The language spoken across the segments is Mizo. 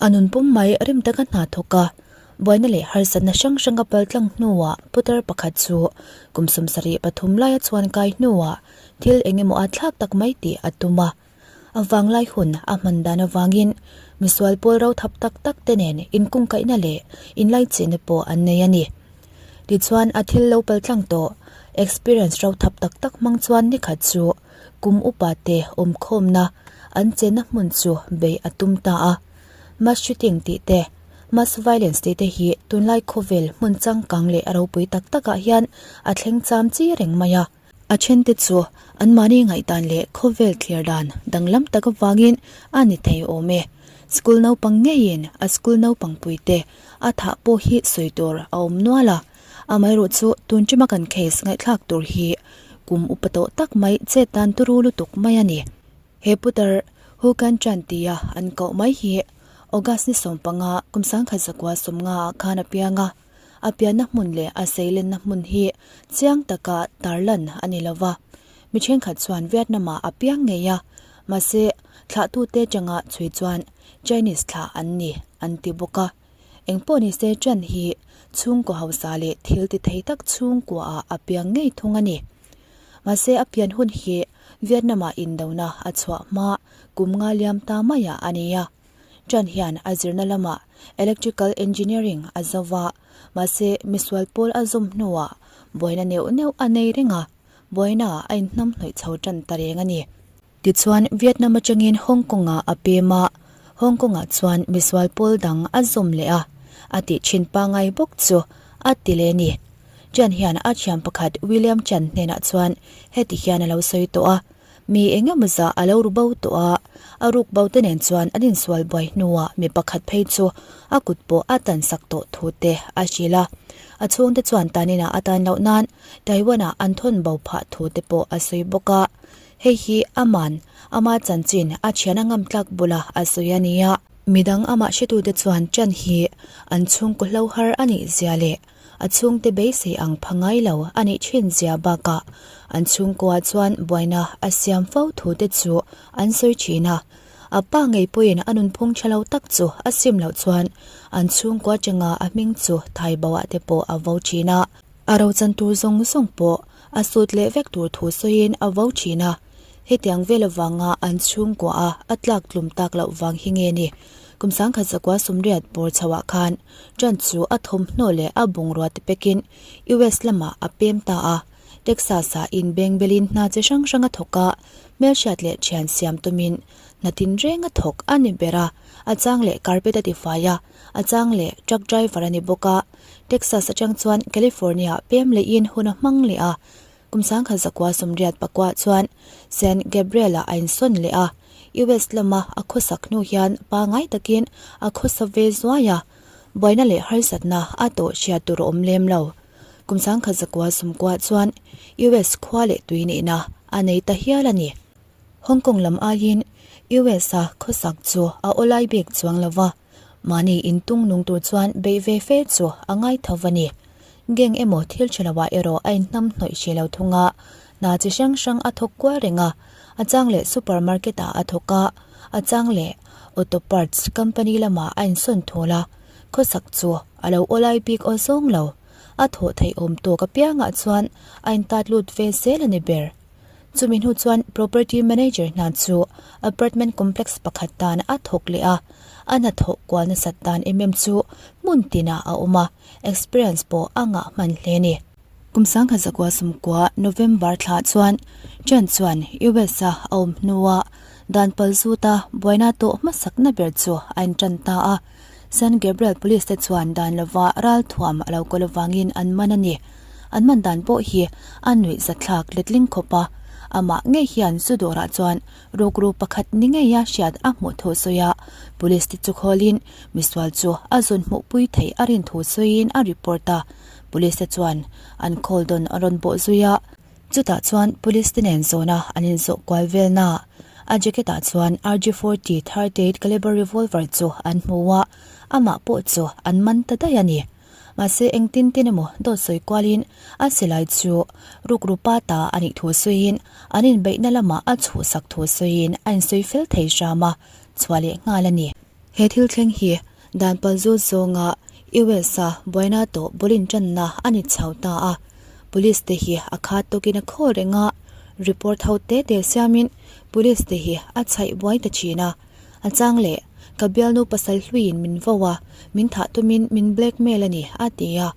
A nun pum mai rim taka hna thawk a, buaina leh harsatna hrang hrang a pal tlang hnuah putar pakhat chu kum 73 laia chuan kai hnuah thil eng emaw a thlak tak mai tih a tum a. A vanglai hun a hman dan avangin misual pawl ro thap tak tak te nen inkungkaihna leh inlaichinna pawh an nei a ni. Tichuan a thil lo pal tlang tawh experience ro thap tak tak hmang chuan nikhat chu kum upa te awmkhawmna an chenna hmun chu beih a tum ta a. Mass shooting tih te, mass violence tih te hi tunlai khawvel hmun changkang leh a ropui tak takah hian a thleng cham chi reng mai a. A thente chu anmahni ngaihdan leh khawvel thlir dan danglam tak avangin a ni thei awm e. School naupang ngeiin a school naupang puite a thah pawh hi sawi tur a awm nual a. Amaherawh chu tun ṭima kan case ngaihthlak tur hi kum upa tawh tak mai chet dan turu lutuk mai a ni. He putar Hu Kan Chan tia an koh mai hi August ni 15 kum 1950 ah khan a piang a. A pianna hmun leh a seilenna hmun hi chiang taka tarlan a ni lo va. Mi thenkhat chuan Vietnam-ah a piang ngei a, mahse thlahtute atanga chhui chuan Chinese thlah an ni an ti bawk a. Engpawh nise Chan hi chhungkaw hausa leh thil ti thei tak chhungkuaah a piang ngei thung a ni. Mahse a pian hun hi Vietnam-ah indona a chhuah hma kum nga liam ta maiah a ni a. Chan hian a zirna lamah Electrical Engineering a zo va, mahse misual pawl a zawm hnuah buaina neuh neuh a nei reng a, buaina a inhnamhnawih chho tan ta reng a ni. Tichuan Vietnam atangin Hong Kong-ah a pem a, Hong Kong-ah chuan misual pawl dang a zawm leh a, a tih thin pangai bawk chu a ti leh a ni. Chan hian a thian pakhat William Chan hnenah chuan heti hian a lo sawi tawh a, Mi eng emaw zah a lo ru bo tawh a, a ruk bo te nen chuan an insual buai hnuah mi pakhat phei chu a kut pawh a tan sak tawh thu te a hrilh a. A chhungte chuan taninah a tan loh nan Taiwan-ah an thawn bo phah thu te pawh a sawi bawk a. Hei hi aman ama chanchin a thian a ngam tlak bula a sawi a ni a. Midang amah hretute chuan Chan hi an chhungkaw hlo har a nih zia leh A chhungte beisei ang pha ngai lo a nih thin zia bakah an chhungkua chuan buaina a siam fo thu te chu an sawi thin a. A pa ngei pawhin a nunphung tha lo tak chu a sim loh chuan an chhungkua atanga a hming chu thai boah te pawh a vo thin a. A rochan tur zawng zawng pawh a sut leh vek tur thu sawiin a vo thin a. Hetiang vel avanga an chhungkua a a tlak tlum tak loh vang hi nge ni? Kum 1980 bawr chhoah khan Ṭan chu a thawmhnaw leh a bungrua te pekin US lamah a pem ta a. Texas-ah inbeng belin hna chi hrang hrang a thawk a, hmelhriat leh ṭhian siam tumin hna tinreng a thawk a ni ber a. A chang leh carpet a tifai a, a chang leh truck driver a ni bawk a. Texas aṭang chuan California-ah pem lehin hun a hmang leh a. Kum 1989 chuan San Gabriel-ah a insawn leh a, US lama a khawsak hnu hian pangai takin a khawsa ve zuai a, buaina leh harsatna a tawh hriat tur a awm lem lo. Kum 1990 chuan US khua leh tui nihna a nei ta hial a ni. Hong Kong lam aiin US-a khawsak chu a awlai bik chuang lo va, mahni intung nung tur chuan beih ve fe chu a ngai tho a ni. Gang emaw thil tha loah erawh a inhnam hnawih hreh lo thung a, hna chi hrang hrang a thawk kual reng a, a chang leh supermarket ah a thawk a, a chang leh auto parts company lamah a insawn thul a, khawsak chu a lo awlai bik aw zawng lo, a thawh theih awm tawk apiangah chuan a intat lut ve zel a ni ber. Chumi hnu chuan property manager hna chu apartment complex pakhat tan a thawk leh a, a hnathawh kual nasat dan em em chu hmun tinah a awm a, experience pawh a ngah hman hle a ni. Kum 1990 November thla chuan Chen chuan US a a awm hnua dan pal zuta buaina tawh hmasakna ber chu a intan ta a, San Gabriel Police te chuan dan lova ralthuam a lo kawl avangin an man a ni. An man dan pawh hi a nuih zathlak letling khawp a, amah ngei hian zu dawrah chuan rukru pakhat ni ngeia hriat a hmuh thu sawi a, Police te chu khawlin misual chu a zawn hmuhpui theih a rin thu sawiin a report a, Police te chuan an khawl dawn a rawn bawh zui a. Chutah chuan Police te nen zawna an inzawh kual velna a jacket ah chuan RG-40 38 caliber revolver chu an hmu a, amah pawh chu an man ta daih a ni. Mahse engtin tin emaw dawt sawi kualin a silai chu rukru pa ta a nih thu sawiin an inbeihna lamah a chhuhsak thu sawiin a insawi fel thei hram a, chhuah leh nghal a ni. He thil thleng hi dan pal zut zawnga US-a buaina tawh bul inṭanna a ni chho ta a. Police te hi a khat tawkin a khawl reng a, report ho te te siamin police te hi a chhaih buai ta thin a. A chang leh, Ka bialnu pasal hluiin min vo a, min thah tumin min blackmail a ni, a ti a.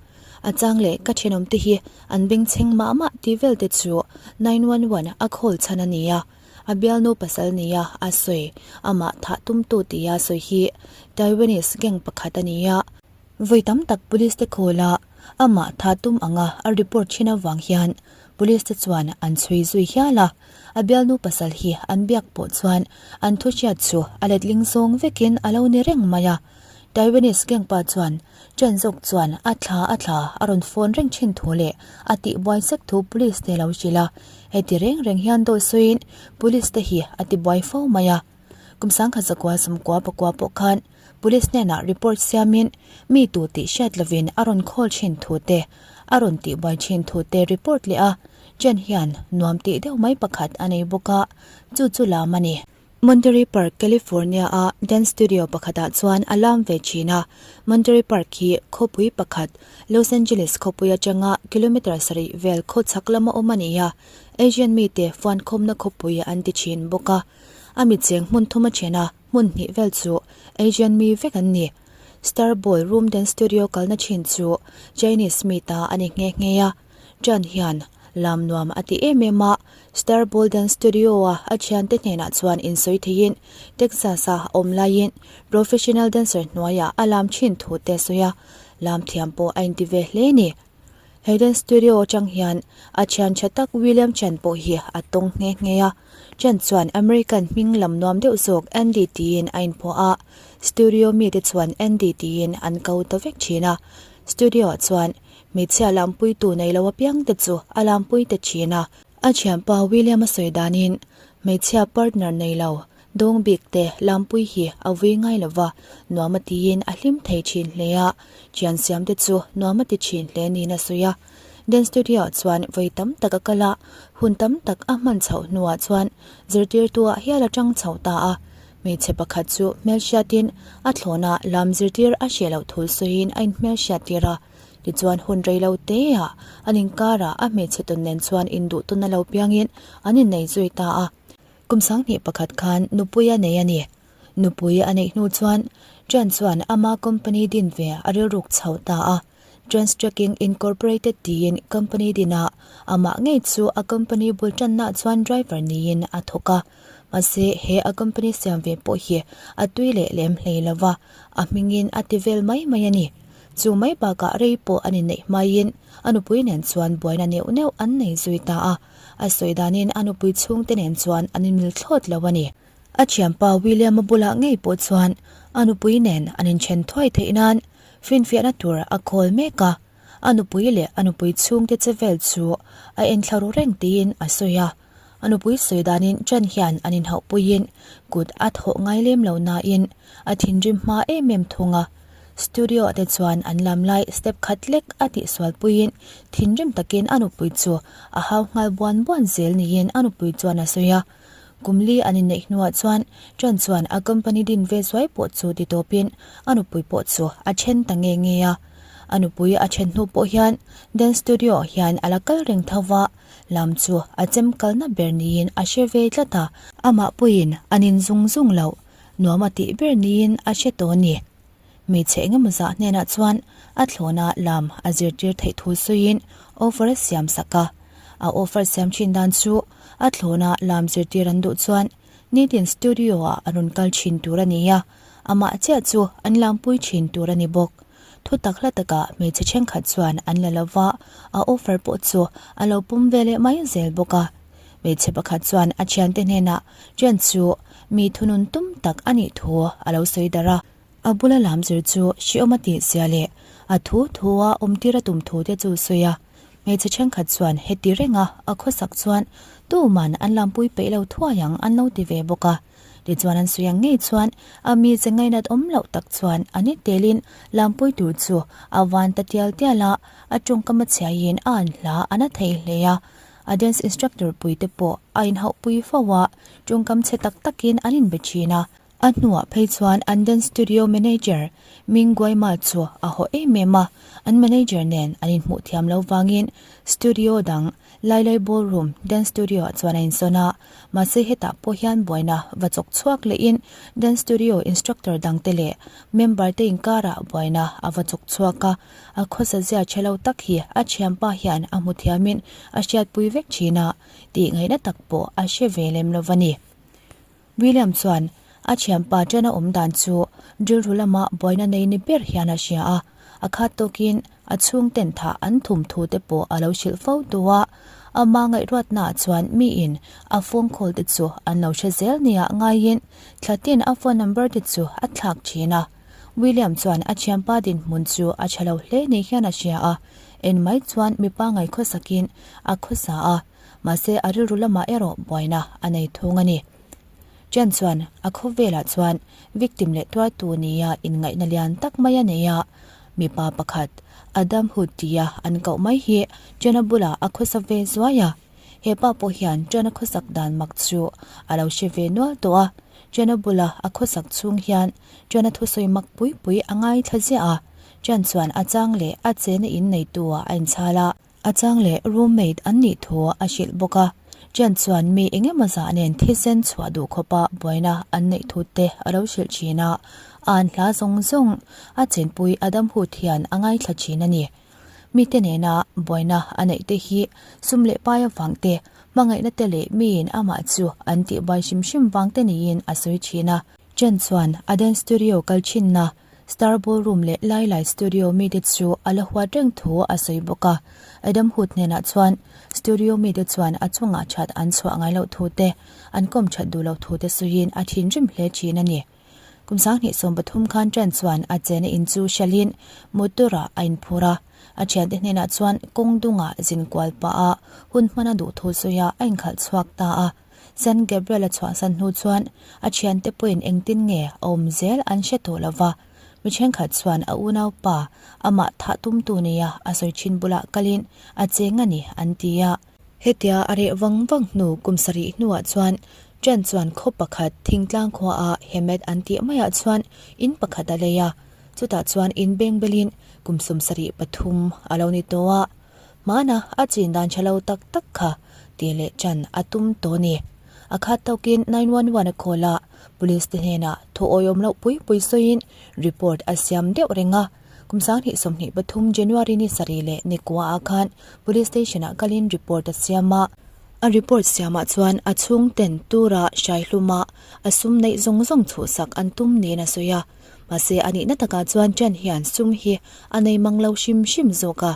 A chang leh ka thenawmte hi an bengchheng mah mah tih vel te chu 911 a call chhan a ni a. A bialnu pasal nia a sawi, amah thah tumtu tia sawi hi Taiwanese gang pakhat a ni a. Vawi tam tak police te call a, amah thah tum anga a report thin avang hian police te chuan an chhui zui hial a. A bialnu pasal hi an biak pawh chuan an thu hriat chu a letling zawng vekin a lo ni reng mai a. Taiwanese gang pa chuan Chen zawk chuan a thla a thla a rawn phone reng thin thu leh a tihbuai sek thu police te lo hrilh a. Heti reng reng hian dawt sawiin police te hi a tibuai fo mai a. Kum sangkhat zakua sawmkua pakua pawh khan police hnenah report siamin mi tu tih hriat lovin a rawn call thin thu te, a rawn tihbuai thin thu te report leh a. Chen hian nuam tih deuh mai pakhat a nei bawk a, chu chu lam a ni. Monterey Park, California-a dance studio pakhatah chuan a lam ve thin a. Monterey Park hi khawpui pakhat, Los Angeles khawpui atanga kilometre sarih vel khawchhak lama awm a ni a, Asian mite fuankhawmna khawpui an ti thin bawk a. A mitcheng hmun thum a then a, hmun hnih vel chu Asian mi vek an ni. Star Ball Room Dance Studio kalna thin chu Chinese mi ta a ni nghe nghe a. Chan hian lam nuam a ti em em a, Star Ball Dance Studio-a a thiante hnenah chuan insawi theiin Texas-a a awm laiin professional dancer hnuaiah a lam thin thu te a sawi a, lam thiam pawh a inti ve hle a ni. He dance studio atang hian a thian tha tak William Chan pawh hi a tawng nghe nghe a, Chan chuan American hming lam nuam deuh zawk Andy tiin a inphuah a, studio mite chuan Andy tiin an ko ta vek thin a, studio-ah chuan Hmeichhia lampuitu nei lo apiang te chu a lampui ta thin a. A thianpa William a sawi danin hmeichhia partner nei lo dawng bik te lampui hi a vui ngai lo va, nuam a tiin a hlim thei thin hle a, thian siam te chu nuam a ti thin hle niin a sawi a. Dance studio ah chuan vawi tam tak a kal a, hun tam tak a hman chhoh hnuah chuan zirtirtu ah hial a tang chho ta a. Hmeichhe pakhat chu hmelhriatin a thlawna lam zirtir a hreh loh thu sawiin a inhmelhriattir a. Tichuan hun rei lo teah an inkarah a hmeichhe tawn nen chuan induh tawn a lo piangin an innei zui ta a. Kum sanghnih pakhat khan nupui a nei a ni. Nupui a neih hnu chuan Chen chuan ama company din ve a rilruk chho ta a. Trans Trucking Incorporated tiin company dinah amah ngei chu a company bul tanna chuan driver niin a thawk a. Mahse he a company siam ve pawh hi a tui leh lem hlei lova, a hmingin a ti vel mai mai a ni. Chu mai bakah rei pawh an inneih hmaiin a nupui nen chuan buaina neuh neuh an nei zui ta a, a sawi danin a nupui chhungte nen chuan an inmil thlawt lo a ni. A thianpa William-a bulah ngei pawh chuan a nupui nen an inthen thuai theih nan finfiahna tur a khawl mek a, a nupui leh a nupui chhungte che vel chu a enthla ru reng tiin a sawi a. A nupui sawi danin Chan hian an inhauhpuiin kut a thawh ngai lem lo nain a thinrim hma em em thung a. Studio ah te chuan an lam lai step khat lek a tihsual puiin thinrim takin a nupui chu a hau nghal buan buan zel niin a nupui chuan a sawi a. Kum li an inneih hnuah chuan Chan chuan a company din ve zuai pawh chu ti tawpin a nupui pawh chu a then ta nge nge a. A nupui a then hnu pawh hian dance studio ah hian a la kal reng tho va. Lam chu a chem kalna ber niin a hre ve tlat a, amah pawhin an in zung zung loh nuam a tih ber niin a hre tawh a ni. Hmeichhe engemaw zah hnenah chuan a thlawna lam a zirtir theih thu sawiin offer a siam sak a. A offer siam thin dan chu a thlawna lam zirtir an duh chuan nitin studio ah a rawn kal thin tur a ni a, amah chiah chu an lampui thin tur a ni bawk. Thu tak hla takah hmeichhe thenkhat chuan an la lo va, a offer pawh chu a lo pum ve leh mai zel bawk a. Hmeichhe pakhat chuan a thiante hnenah Jen chu mi thunun tum tak a nih thu a lo sawi darh a. A bula lam zir chu hreawm a tih zia leh a thu thu a awmtir a tum thu te chu sawi a. Hmeichhe thenkhat chuan heti renga a khawsak chuan tuman an lampui peih lo thuai ang an lo ti ve bawk a. Tichuan an sawi ang ngei chuan a mi che ngainat awm loh tak chuan a ni telin lampui tur chu a van ta tial tial a, a tawngkam a chhiaiin a an hla a na thei hle a. A dance instructor pui te pawh a inhauhpui fo a, tawngkam chhe tak takin an inbe thin a. A hnuah phei chuan an dance studio manager Ming Guaima chu a haw em em a, an manager nen an inhmuh thiam lo vangin studio dang Lailai Ballroom dance studio ah chuan a insawn a, mahse hetah pawh hian buaina va chawk chhuak lehin dance studio instructor dangte leh member te inkarah buaina a va chawk chhuak a, a khawsa zia che lo tak hi a thianpa hian a hmu thiamin a hriatpui vek thin a, tih ngaihna tak pawh a hre ve lem lo va ni. William chuan a thianpa ṭana awm dan chu rilru lama buaina nei ni ber hian a hria a, a khat tawkin a chhungten thah an thum thu te pawh a lo hrilh fo tu a. Ama ngaihruatnaah chuan miin a phone call te chu an lo hre zel nia ngaiin thlatin a phone number te chu a thlak thin a. William chuan a thianpa dinhmun chu a tha lo hle ni hian a hria a, en mai chuan mipa ngai khawsakin a khawsa a. Mahse a rilru lamah erawh buaina a nei thung a ni. Chen chuan a khawvelah chuan victim leh tuartu nia inngaihna lian tak mai a nei a, mipa pakhat Adam Hood tia an koh mai hi Chen-a bulah a khawsa ve zuai a. He pa pawh hian Chen-a khawsak dan mak chu a lo hre ve nual tawh a, Chen-a bula a khawsak chhung hian Chen-a thusawi mak pui pui a ngaithla ziah a, Chen chuan a chang leh a chena inneitu ah a inchhal a. A chang leh roommate an nih thu a hrilh bawk a, Chen chuan mi eng emaw zah nen thisen chhuah duh khawpa buaina an neih thu te a lo hrilh thin a, an hla zawng zawng a chenpui a dam hut hian a ngaithla thin a ni. Mite nena buaina a neih te hi sum leh pai avang te, hmangaihna te leh miin amah chu an tihbuai hrim hrim vang te niin a sawi thin a. Chen chuan a dance studio kal thinna Star Ballroom leh Lai Lai Studio mite chu a la huat reng thu a sawi bawk a. Adam Hood hnenah chuan studio mite chuan a chungah that an chhuah ngai loh thu te, an kawm that duh loh thu te sawiin a thinrim hle thin a ni. Kum 2013 khan Chen chuan a chena in chu hralhin motor-ah a inphur a, a thiante hnenah chuan kawng dungah zin kual pah a hun hman a duh thu sawiah a inkhalh chhuak ta a. San Gabriel a chhuahsan hnu chuan a thiante pawhin engtin nge a awm zel an hre tawh lo va, mi thenkhat chuan a unaupa amah thah tumtu nia a sawi thin bulah kalin a cheng a ni an ti a. Hetia a reh vang vang hnu kum sarih hnuah chuan Chen chuan khaw pakhat thingtlang khuaah Hemet an tih maiah chuan in pakhat a lei a, chutah chuan in beng belin kum 73 a lo ni tawh a. Hmana a chin dan tha lo tak tak kha tih leh chan a tum tawh a ni. A khat tawkin 911 a call a, police te hnenah thu awihawm loh pui pui sawiin report a siam deuh reng a. Kum 2023 January ni sarih leh ni kua ah khan police station ah kalin report a siam a. A report siamah chuan a chhungten tura hraihluma a sum neih zawng zawng chhuhsak an tum niin a sawi a. Mahse a nihna takah chuan Chen hian sum hi a nei mang lo hrim hrim zawk a.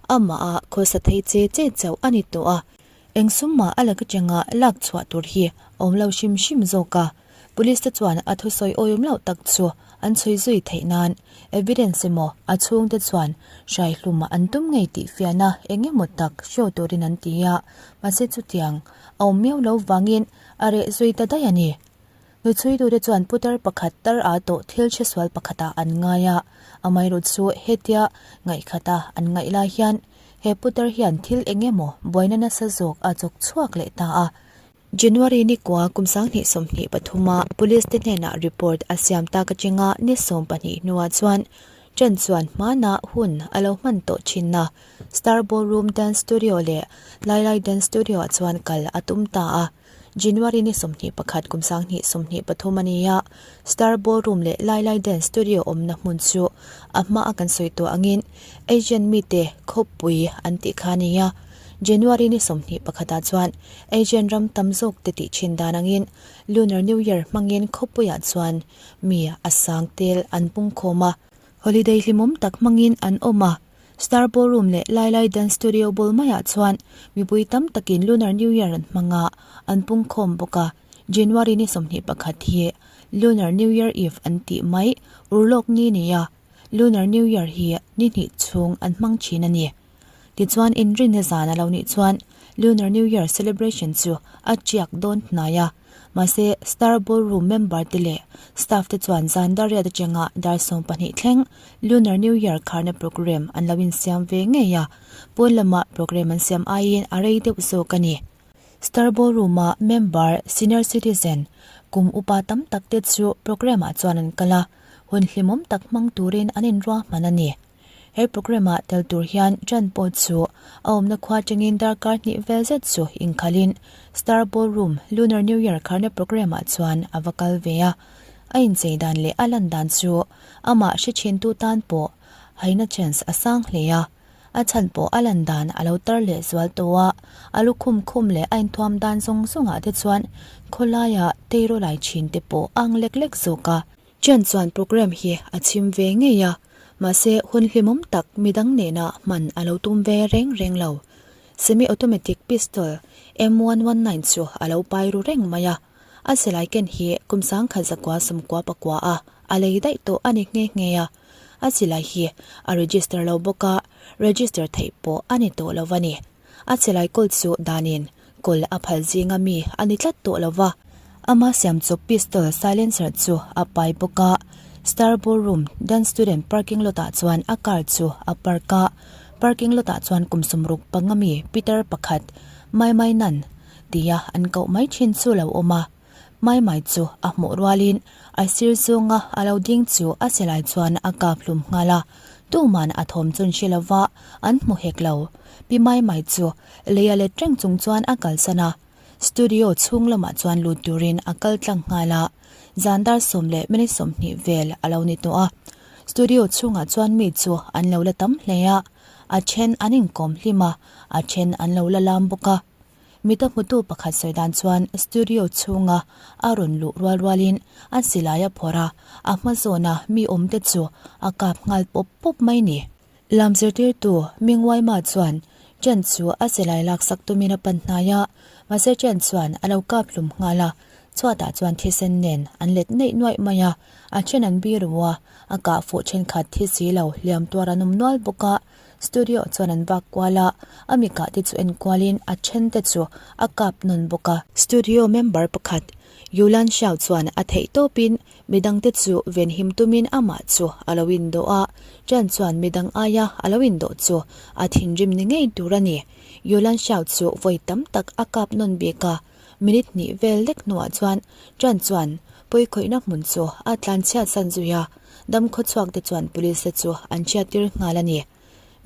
Amah a khawsa thei che che chauh a ni tawh a, eng sum mah a laka changa lak chhuah tur hi a awm lo hrim hrim zawk a. Police te chuan a thusawi awihawm loh tak chu an chhui zui theih nan evidence emaw a chhungte chuan hraihlum an tum ngei tih fiahna eng emaw tak show turin an ti a, mahse chutiang a awm miau lo vangin a reh zui ta daih a ni. Hnuchhuitute chuan putar pakhat tar a tawh thil hresual pakhatah an ngai a, amaherawh chu hetia ngaihkhata an ngaih lai hian he putar hian thil eng emaw buaina nasa zawk a chawk chhuak leh ta a. January ni kua kum 2023 a police te hnenah report a siam tak atanga ni 12 hnuah chuan Chen chuan hmana hun a lo hman tawh thinna Star Ballroom Dance Studio leh Lai Lai Dance Studio ah chuan kal a tum ta a. January ni 21 kum 2023 a ni a, Star Ballroom leh Lai Lai Dance Studio awmna hmun chu a hmaa kan sawi tawh angin Asian mite khawpui an tih kha a ni a. January ni 21 ah chuan Asian ram tam zawk te tih thin dan angin Lunar New Year hmangin khawpuiah chuan mi a sang tel an pungkhawm a, holiday hlimawm tak hmangin an awm a. Star Ballroom leh Lai Lai Dance Studio bul maiah chuan mipui tam takin Lunar New Year an hmang a, an pungkhawm bawk a. January ni 21 hi Lunar New Year Eve an tih mai urlawk ni ni a, Lunar New Year hi ni hnih chhung an hmang thin a ni. Tichuan inrinna zan a lo nih chuan Lunar New Year celebration chu a tiak dawn hnai a. Mahse, Star Ballroom member te leh staff te chuan zan dar riat atanga dar 12 thleng Lunar New Year kharna programme an lo insiam ve ngei a, pawn lama programme an siam aiin a rei deuh zawk a ni. Star Ballroom-a member senior citizen. Kum upa tam tak te chu programme ah chuan an kal a, hun hlimawm tak hmang turin an inruahman a ni. He programme ah tel tur hian Jan pawh chu a awmna khua atangin darkar hnih vel zet chu inkhalhin Star Ballroom Lunar New Year kharna programme ah chuan a va kal ve a. A inchei dan leh a lan dan chu amah hre thintu tan pawh haina chance a sang hle a. A chhan pawh a lan dan a lo tar leh zual tawh a, a lukhum khum leh a inthuam dan zawng zawngah te chuan khawlaia teiraw lai thin te pawh a ang lek lek zawk a. Chen chuan programme hi a chhim ve ngei a, mahse hun hlimawm tak midang nena hman a lo tum ve reng reng lo. Semi-automatic pistol M119 chu a lo pai ru reng mai a, a silai ken hi kum sangkhat zakua sawmkua pakua a a lei daih tawh a ni nghe nghe a. A silai hi a register lo bawk a, register theih pawh a ni tawh lo a ni. A silai kawl chu danin kawl a phal zinga mi a ni tlat tawh lo va. Ama siam chawp pistol silencer chu a pai bawk a, Star Ballroom Dance Student parking lot ah chuan a car chu a park a. Parking lot ah chuan kum sawmruk panga mi Peter pakhat Mai Mai Nan tia an koh mai thin chu lo awm a. Mai mai chu a hmuh rualin a sir zawnga a lo ding chu a silai chuan a kap hlum nghal a, tuman a thawm chun hre lova an hmu hek lo. Pi Mai Mai chu lei a let reng chung chuan a kalsan a, studio chhung lamah chuan lut turin a kal tlang nghal a, zan dar sawm leh minute 20 vel a lo ni tawh a. Studio chhungah chuan mi chu an lo la tam hle a, a then an inkawm hlim a, a then an lo la lam bawk a. Mita hmutu pakhat sawi dan chuan studio chhunga a rawn luh rual rualin a silai a phawrh a, a hma zawna mi awmte chu a kap nghal pawp pawp mai ni. Lam zirtirtu Mingwaima chuan Chen chu a silai laksak tumin a pan hnai a, mahse Chen chuan a lo kap hlum nghal a, chhuatah chuan thisen nen an let neih nuaih mai a, a then an biru a, a kah fuh thenkhat thi si lo hliam tuar an awm nual bawk a. Studio chuan an vak kual a, a mi kah te chu en kualin a then te chu a kap nawn bawk a. Studio member pakhat Yulan Xiao chuan a theih tawpin midang te chu venhim tumin amah chu a lo indawh a, Chen chuan midang aia a lo indawh chu a thinrim ni ngei tur a ni. Yulan Xiao chu vawi tam tak a kap nawn bik a, minute hnih vel lek hnuah chuan Chen chuan pawikhawihna hmun chu a tlanchhiat san zui a. Dam khawchhuak te chuan police te chu an hriattir nghal a ni.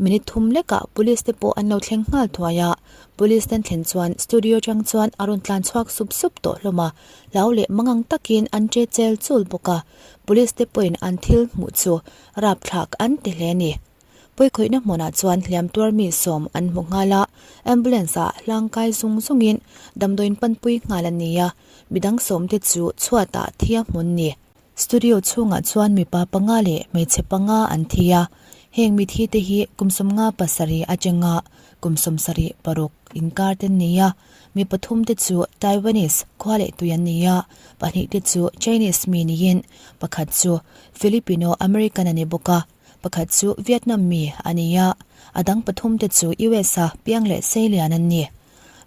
Minute thum lekah police te pawh an lo thleng nghal thuai a, police te an thlen chuan studio atang chuan a rawn tlan chhuak sup sup tawh hlawm a, hlau leh mangang takin an che chel chul bawk a, police te pawhin an thil hmuh chu rapthlak an ti hle a ni. Pawikhawihna hmunah chuan hliam tuar mi sawm an hmu nghal a, ambulance ah hlangkai zung zungin damdawiin panpui nghal a ni a, midang sawm te chu chhuatah thi a hmun ni. Studio chhungah chuan mipa panga leh hmeichhe panga an thi a, heng mithi te hi kum 57 atanga kum 76 inkar te an ni a, mi pathum te chu Taiwanese khua leh tui an ni a, pahnih te chu Chinese mi niin pakhat chu Filipino American a ni bawk a, pakhat chu Vietnam mi a ni a, a dang pathum te chu US a piang leh seilian an ni.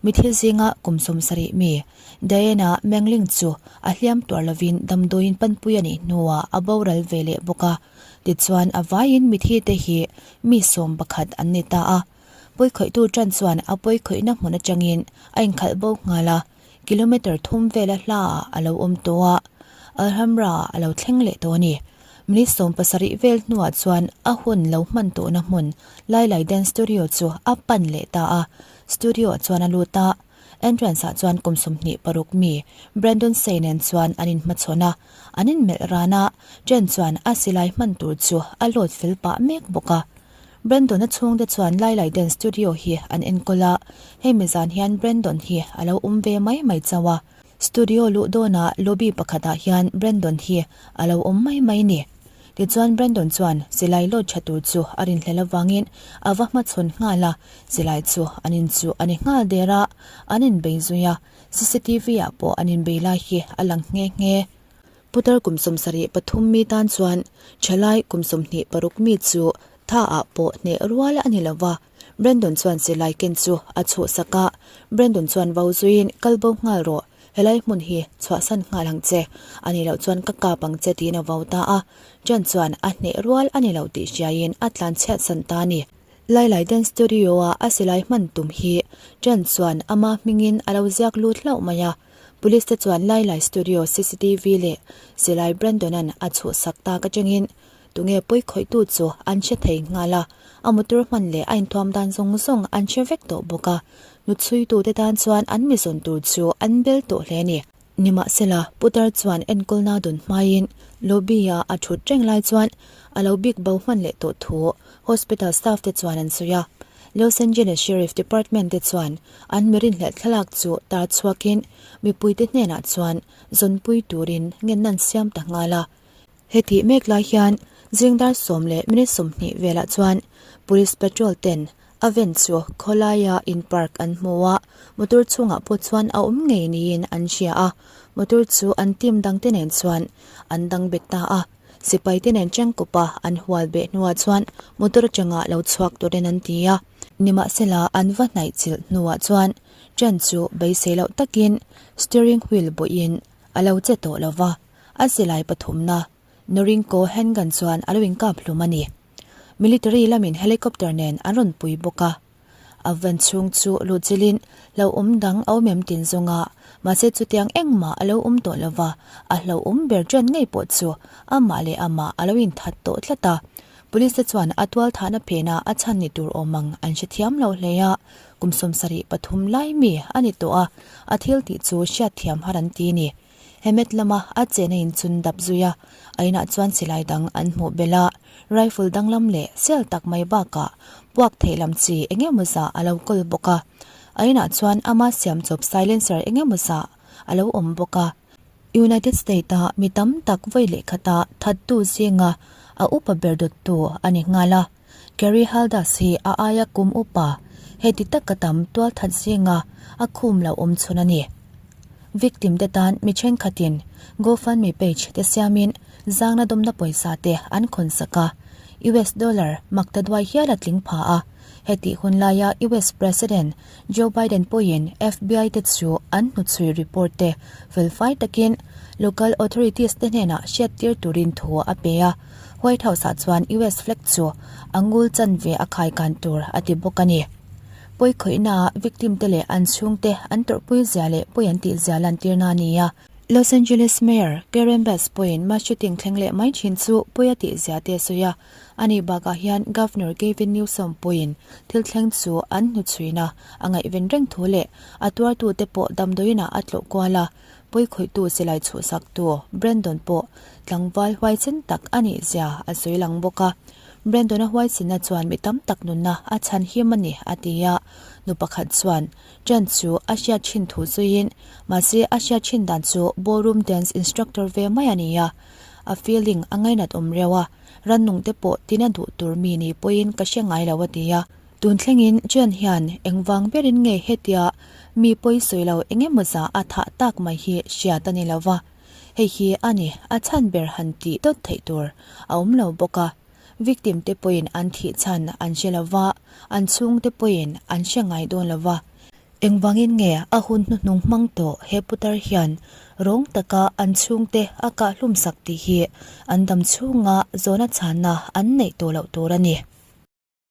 Mithil zinga kum 70 mi Diana Mengling chu a hliam tuar lovin damdawiin panpui a nih hnuah a boral ve leh bawk a. Tichuan a vaiin mithi te hi mi 11 an ni ta a. Pawikhawihtu tan chuan a pawikhawihna hmun atangin a inkhalh bo nghal a, kilometre thum vela hlaah a lo awm tawh a, Alhamra-ah a lo thleng leh tawh a ni. Minute 17 vel hnuah chuan a hun lo hman tawhna hmun Lailai Dance Studio chu a pan leh ta a. Studio-ah chuan a lut a, entrance-ah chuan kum 26 mi Brandon Say nen chuan an inhmachhawn a, an inmelh ran a, Jen chuan a silai hman tur chu a load fel pah mek bawk a. Brandon-a chhungte chuan Lailai Dance Studio hi an enkawl a, hemi zan hian Brandon hi a lo awm ve mai mai chauh a. Studio luh dawnah lobby pakhatah hian Brandon hi a lo awm mai mai ni. Tichuan Brandon chuan silai load tha tur chu a rinhlel avangin a va hmachhawn nghal a, silai chu an in chu a ni nghal der a, an inbei zui a, cctv ah pawh an inbei lai hi a lang nghe nghe. Putar kum 73 mi tan chuan thalai kum 26 mi chu tha ah pawh hneh rual a ni lo va, Brandon chuan silai ken chu a chhuhsak a, Brandon chuan vo zuiin kal bo nghal rawh, helai hmun hi chhuahsan nghal ang che, a nih loh chuan ka kap ang che tiin a vo ta a, Jan chuan a hneh rual a ni lo tih hriaiin a tlanchhiatsan ta a ni. Lailai Dance Studio-a a silai hman tum hi Jan chuan ama hmingin a lo ziak lut hlauh mai a. Police te chuan Lailai Studio cctv leh Silai Brandon-a'n a chhuhsak tak atangin tunge pawi khawihtu chu an hre thei nghal a, a motor hman leh a inthuam dan zawng zawng an hre vek tawh bawk a, hnuchhuitute tan chuan an mi zawn tur chu an bel tawh hle a ni. Nimahsela, putar chuan enkawlna dun hmaiin lobby-a a thut reng lai chuan a lo bik bo hman leh tawh thu hospital staff te chuan an sawi a. Los Angeles Sheriff Department te chuan an mi rinhlelh thlalak chu tar chhuakin mipuite hnenah chuan zawnpui turin ngenna an siam ta nghal a. Hetih mek lai hian zing dar 10 leh minute 20 velah chuan Police patrol ten a van chu khawlaia in park an hmu a, motor chhungah pawh chuan a awm ngei niin an hria a, motor chu an team dangte nen chuan an dang bet ta a, sipai te nen chengkawpa an hual beh hnuah chuan motor atanga lo chhuak turin an ti a, nimahsela an va hnaih chilh hnuah chuan ṭan chu beisei loh takin steering wheel bawhin a lo che tawh lo va. A silai pathumna Norinco handgun chuan a lo inkap hlum a ni. Military lamin helicopter nen an rawn pui bawk a. A van chhung chu luhchilhin lo awm dang a awm em tin zawnga, mahse chutiang engmah a lo awm tawh lo va, a hlauhawm ber ṭan ngei pawh chu amah leh amah a lo inthat tawh tlat a. Police te chuan a tualthahna phena a chhan ni tur awm ang an hrethiam lo hle a, kum 73 lai mi a ni tawh a, a thil tih chu hriatthiam har an ti ni. Hemet lama a chena in chun dap zui a, a inah chuan silai dang an hmuh belh a, rifle danglam leh sel tak mai bakah puak theih lam chi eng emaw zah a lo kawl bawk a. A inah chuan ama siam chawp silencer eng emaw zah a lo awm bawk a. United State-a mi tam tak vawi leh khata thattu zinga a upa ber dawttu a ni nghal a. Kerry Haldas hi a aia kum upa heti taka tam tualthat zinga a khum lo awm chhun a ni. Victim te tan mi thenkhatin GoFundMe page te siamin zangna dawmna pawisa te an khawn sak a, US dollar makta duai hial a tling pha a. Hetih hun laia US President Joe Biden pawhin FBI te chu an hnuchhui report te felfai takin local authorities te hnenah hriattir turin thu a pe a. White House ah chuan US flag chu a ngul chanve a khaikan tur a ti bawk a ni. Pawi khawihna ah victim te leh an chhungte an tawrhpui zia leh pawi an tih zia lantirna a ni a. Los Angeles Mayor Karen Bass pawhin mass shooting thleng leh mai thin chu pawi a tih zia te a sawi a. Ani bakah hian Governor Gavin Newsom pawhin thil thleng chu an hnuchhuina a ngaihven reng thu leh a tuartute pawh damdawiinah a tlawh kual a. Pawi khawihtu silai chhuhsaktu Brandon pawh tlangval huaisen tak a nih zia a sawi lang bawk a. Brandon-a huaisenna chuan mi tam tak nunna a chhan him a ni, a ti a. Nu pakhat chuan Chen chu a hriat thin thu zuiin, mahse a hriat thin dan chu ballroom dance instructor ve mai a ni a. A feeling a ngainat awm reuh a, rannungte pawh tina duh tur mi ni pawhin ka hre ngai lo, a ti a. Tun thlengin Chen hian engvang berin nge hetia mi pawi sawi lo eng emaw zah a thah tak mai hi hriat a ni lo va, hei hi a ni a chhan ber han tih dawt theih tur a awm lo bawk a. Victim te pawhin an thih chhan an hre lo va, an chhungte pawhin an hre ngai dawn lo va. Engvangin nge a hun hnuhnung hmang tawh he putar hian rawng taka an chhungte a kah hlumsak tih hi an dam chhunga zawhna chhanna an neih tawh loh tur a ni.